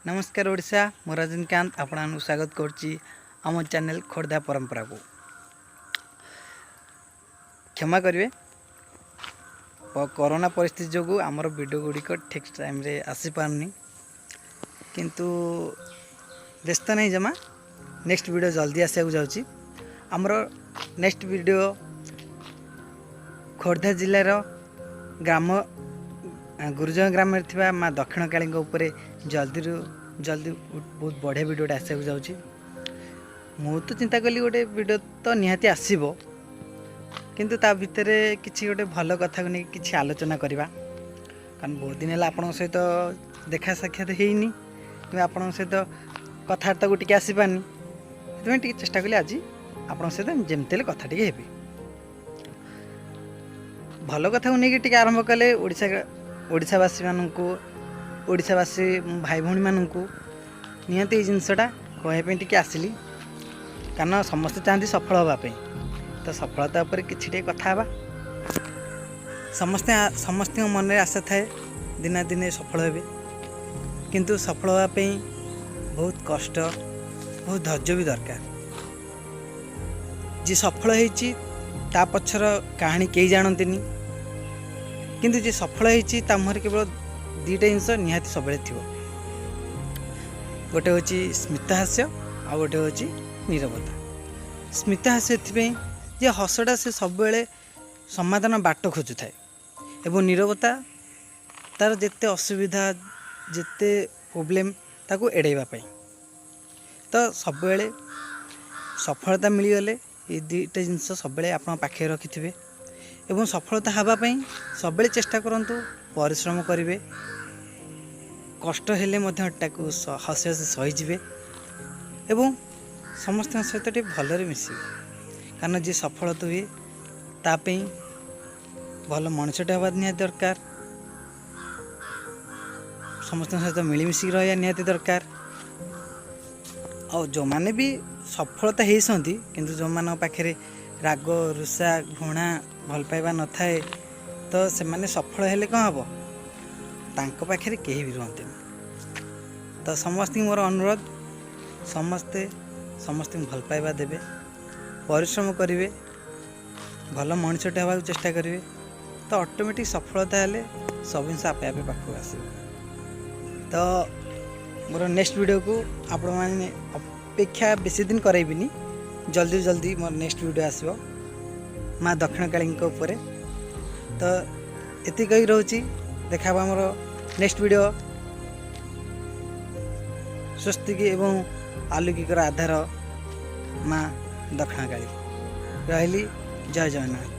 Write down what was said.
ନମସ୍କାର ଓଡ଼ିଶା, ମୁଁ ରଜନୀକାନ୍ତ ଆପଣମାନଙ୍କୁ ସ୍ୱାଗତ କରୁଛି ଆମ ଚ୍ୟାନେଲ୍ ଖୋର୍ଦ୍ଧା ପରମ୍ପରାକୁ। କ୍ଷମା କରିବେ, କରୋନା ପରିସ୍ଥିତି ଯୋଗୁଁ ଆମର ଭିଡ଼ିଓ ଗୁଡ଼ିକ ଠିକ୍ ଟାଇମ୍ରେ ଆସିପାରୁନି। କିନ୍ତୁ ବ୍ୟସ୍ତ ନାହିଁ ଜମା, ନେକ୍ସଟ ଭିଡ଼ିଓ ଜଲ୍ଦି ଆସିବାକୁ ଯାଉଛି। ଆମର ନେକ୍ସଟ ଭିଡ଼ିଓ ଖୋର୍ଦ୍ଧା ଜିଲ୍ଲାର ଗ୍ରାମ ଗୁରୁଜନ ଗ୍ରାମରେ ଥିବା ମା ଦକ୍ଷିଣକାଳୀଙ୍କ ଉପରେ ଜଲ୍ଦିରୁ ଜଲ୍ଦି ବହୁତ ବଢ଼ିଆ ଭିଡ଼ିଓଟା ଆସିବାକୁ ଯାଉଛି। ମୁଁ ତ ଚିନ୍ତା କଲି, ଗୋଟେ ଭିଡ଼ିଓ ତ ନିହାତି ଆସିବ, କିନ୍ତୁ ତା ଭିତରେ କିଛି ଗୋଟେ ଭଲ କଥାକୁ ନେଇକି କିଛି ଆଲୋଚନା କରିବା, କାରଣ ବହୁତ ଦିନ ହେଲା ଆପଣଙ୍କ ସହିତ ଦେଖା ସାକ୍ଷାତ ହେଇନି କିମ୍ବା ଆପଣଙ୍କ ସହିତ କଥାବାର୍ତ୍ତାକୁ ଟିକେ ଆସିପାରିନି। ସେଥିପାଇଁ ଟିକେ ଚେଷ୍ଟା କଲି, ଆଜି ଆପଣଙ୍କ ସହିତ ଯେମିତି ହେଲେ କଥା ଟିକେ ହେବି। ଭଲ କଥାକୁ ନେଇକି ଟିକେ ଆରମ୍ଭ କଲେ ଓଡ଼ିଶାବାସୀମାନଙ୍କୁ, ଓଡ଼ିଶାବାସୀ ଭାଇ ଭଉଣୀମାନଙ୍କୁ ନିହାତି ଏଇ ଜିନିଷଟା କହିବା ପାଇଁ ଟିକେ ଆସିଲି, କାରଣ ସମସ୍ତେ ଚାହାନ୍ତି ସଫଳ ହେବା ପାଇଁ। ତ ସଫଳତା ଉପରେ କିଛି ଟିକେ କଥା ହେବା। ସମସ୍ତେ ସମସ୍ତଙ୍କ ମନରେ ଆଶା ଥାଏ ଦିନେ ଦିନେ ସଫଳ ହେବେ, କିନ୍ତୁ ସଫଳ ହେବା ପାଇଁ ବହୁତ କଷ୍ଟ, ବହୁତ ଧୈର୍ଯ୍ୟ ବି ଦରକାର। ଯିଏ ସଫଳ ହେଇଛି, ତା ପଛର କାହାଣୀ କେହି ଜାଣନ୍ତିନି, କିନ୍ତୁ ଯିଏ ସଫଳ ହେଇଛି, ତା ମୁହଁରେ କେବଳ ଦୁଇଟା ଜିନିଷ ନିହାତି ସବୁବେଳେ ଥିବ। ଗୋଟେ ହେଉଛି ସ୍ମିତହାସ୍ୟ, ଆଉ ଗୋଟେ ହେଉଛି ନୀରବତା। ସ୍ମିତହାସ୍ୟ ଏଥିପାଇଁ ଯେ ହସଟା ସେ ସବୁବେଳେ ସମାଧାନ ବାଟ ଖୋଜୁଥାଏ ଏବଂ ନୀରବତା ତା'ର ଯେତେ ଅସୁବିଧା, ଯେତେ ପ୍ରୋବ୍ଲେମ୍, ତାକୁ ଏଡ଼େଇବା ପାଇଁ। ତ ସବୁବେଳେ ସଫଳତା ମିଳିଗଲେ ଏଇ ଦୁଇଟା ଜିନିଷ ସବୁବେଳେ ଆପଣଙ୍କ ପାଖରେ ରଖିଥିବେ ଏବଂ ସଫଳତା ହେବା ପାଇଁ ସବୁବେଳେ ଚେଷ୍ଟା କରନ୍ତୁ, ପରିଶ୍ରମ କରିବେ, କଷ୍ଟ ହେଲେ ମଧ୍ୟ ତାକୁ ହସି ହସି ସହିଯିବେ ଏବଂ ସମସ୍ତଙ୍କ ସହିତ ଟିକେ ଭଲରେ ମିଶିବେ। କାରଣ ଯିଏ ସଫଳତା ହୁଏ, ତା ପାଇଁ ଭଲ ମଣିଷଟେ ହେବା ନିହାତି ଦରକାର, ସମସ୍ତଙ୍କ ସହିତ ମିଳିମିଶିକି ରହିବା ନିହାତି ଦରକାର। ଆଉ ଯେଉଁମାନେ ବି ସଫଳତା ହେଇଛନ୍ତି, କିନ୍ତୁ ଯେଉଁମାନଙ୍କ ପାଖରେ ରାଗ, ରୁଷା, ଘୃଣା, ଭଲ ପାଇବା ନଥାଏ, ତ ସେମାନେ ସଫଳ ହେଲେ କ'ଣ ହେବ? ତାଙ୍କ ପାଖରେ କେହି ବି ରୁହନ୍ତିନି। ତ ସମସ୍ତଙ୍କୁ ମୋର ଅନୁରୋଧ, ସମସ୍ତେ ସମସ୍ତଙ୍କୁ ଭଲ ପାଇବା ଦେବେ, ପରିଶ୍ରମ କରିବେ, ଭଲ ମଣିଷଟେ ହେବାକୁ ଚେଷ୍ଟା କରିବେ, ତ ଅଟୋମେଟିକ୍ ସଫଳତା ହେଲେ ସବୁ ଜିନିଷ ଆପେ ଆପେ ପାଖକୁ ଆସିବ। ତ ମୋର ନେକ୍ସଟ ଭିଡ଼ିଓକୁ ଆପଣମାନେ ଅପେକ୍ଷା ବେଶୀ ଦିନ କରାଇବିନି। ଜଲ୍ଦି ଜଲ୍ଦି ମୋର ନେକ୍ସଟ ଭିଡ଼ିଓ ଆସିବ ମା ଦକ୍ଷିଣକାଳୀଙ୍କ ଉପରେ। ତ ଏତିକି କହି ରହୁଛି। ଦେଖା ହେବ ଆମର ନେକ୍ସଟ ଭିଡ଼ିଓ। ସ୍ୱସ୍ତିକି ଏବଂ ଆଲୌକିକର ଆଧାର ମା ଦକ୍ଷିଣକାଳୀ। ରହିଲି, ଜୟ ଜଗନ୍ନାଥ।